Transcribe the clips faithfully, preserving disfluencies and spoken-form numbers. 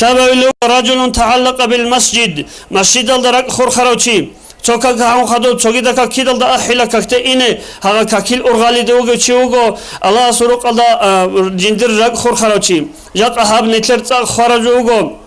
Сабабилев ражулун тагӀаллакъа бил масжид, масжидалда ракӀ хурхарав чи. Цо как гьагьун хадуб, цогида как кидалда ахӀила какде ине, гьагъа какил ургъалиде вугев чи вуго, Аллагьасул рукъалда, а, жиндир ракӀ хурхарав чи. Жакъа гьаб нилъер цӀакъ хвараб жо вуго.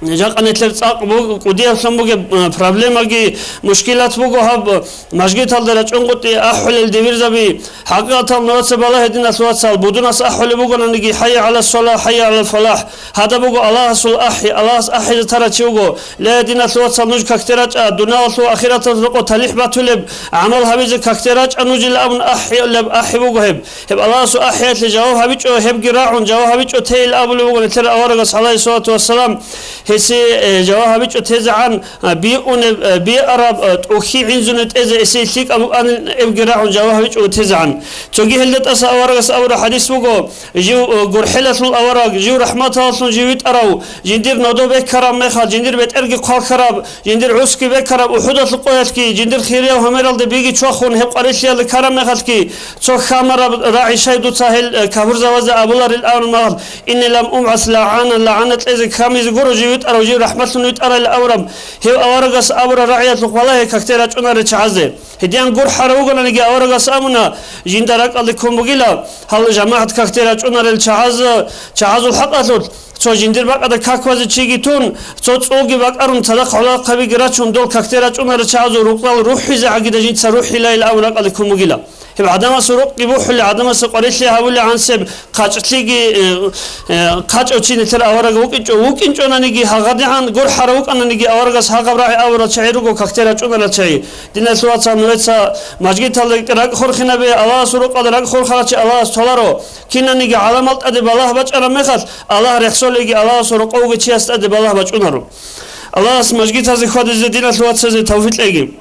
Жакъа нилъер цӀакъ буг-, кӀудияблъун бугеб, а, проблемаги, мушкилат буго гьаб, мажгиталда рачӀунгутӀи ахӀулел дибирзаби. ХӀакъикъатал нугьаца балагье, диналъул вацал, будунас ахӀулеб бугонаниги, «ХӀайя гӀала салахӀ, хӀайя гӀала фалахӀ». Гьадаб буго Аллагьасул ахӀи, Аллагьас ахӀизе тарав чи вуго. Ле, диналъул вацал, нуж какде рачӀа, дуниялалъул ахираталъул рокъоб талихӀ батулеб гӀамал гьабизе какде рачӀа нуж, ила абун ахӀи-, леб ахӀи буго гьеб. Гьеб Аллагьасул ахӀиялъе жаваб гьабичӀо, гьебги рагӀун жаваб гьабичӀо те, ила абулеб буго нилъер аварагас, гӀалайгьиссалату вассалам. Гьесие, э, жаваб гьабичӀо тезегӀан, а, биунеб, э, биараб, э, тӀухьи гӀинзуни тӀезе эсие лъикӀаб букӀанин эбги рагӀун жаваб гьабичӀо тезегӀан. Цоги гьелда тӀаса аварагас абураб хӀадис буго, жив, э, гурхӀелалъул авараг, жив рахӀматалъун жив витӀарав, жиндир нодо бекараб мехалъ, жиндир бетӀерги хъвалхараб, жиндир гӀусги бекараб УхӀудалъул къоялъги, жиндир хирияв гьамералде биги чвахун гьеб къварилъиялде караб мехалъги, цо хьамараб рагӀи щай дуца гьел, э, кафурзабазе абуларил абун мехалъ, «Инни лам убгӀас лагӀанан», лагӀана кьезе камизе гуро жив витӀарав, жив рахӀматлъун витӀарайилан абураб, гьев аварагас абураб рагӀиялъухъ балагье какде рачӀунарел чагӀазе. Гьедин гурхӀарав вугонаниги, аварагас абуна, жинда ракӀалде ккун бугила, гьал жамагӀат какде рачӀунарел чагӀаз-, чагӀазул хӀакъалъулъ, цо жиндир бакӀалда как кквазе чиги тун, цо цӀолги бакӀарун, цадахъ гӀолохъабиги рачун, дол какде рачӀунарел чагӀазул рукъал рухӀизе гӀагида жинца рухӀилайилан абун ракӀалде ккун бугила. Гьеб гӀадамасул рукъги бухӀули, гӀадамасда къварилъи гьабули гӀансеб хъачӀлъиги, э, э, хъачӀав чи нилъер авараг вукӀинчӀо, вукӀинчӀонаниги, гьагъадигӀан гурхӀарав вукӀананиги, аварагас гьагъаб рагӀи абурал чагӀи руго какде рачӀунарал чагӀи. Диналъул вацал, нужеца мажгиталда ракӀ хурхинабе, Аллагьасул рукъалда ракӀ хурхарав чи Аллагьас толаро. Кинаниги гӀаламал тӀаде балагь бачӀараб мехалъ, Аллагь рехсолеги, Аллагьасул рокъов вугев чияс тӀаде балагь бачӀунаро. Аллагьас мажгитазе хьвадизе, диналъул вацазе тавфикъ кьеги.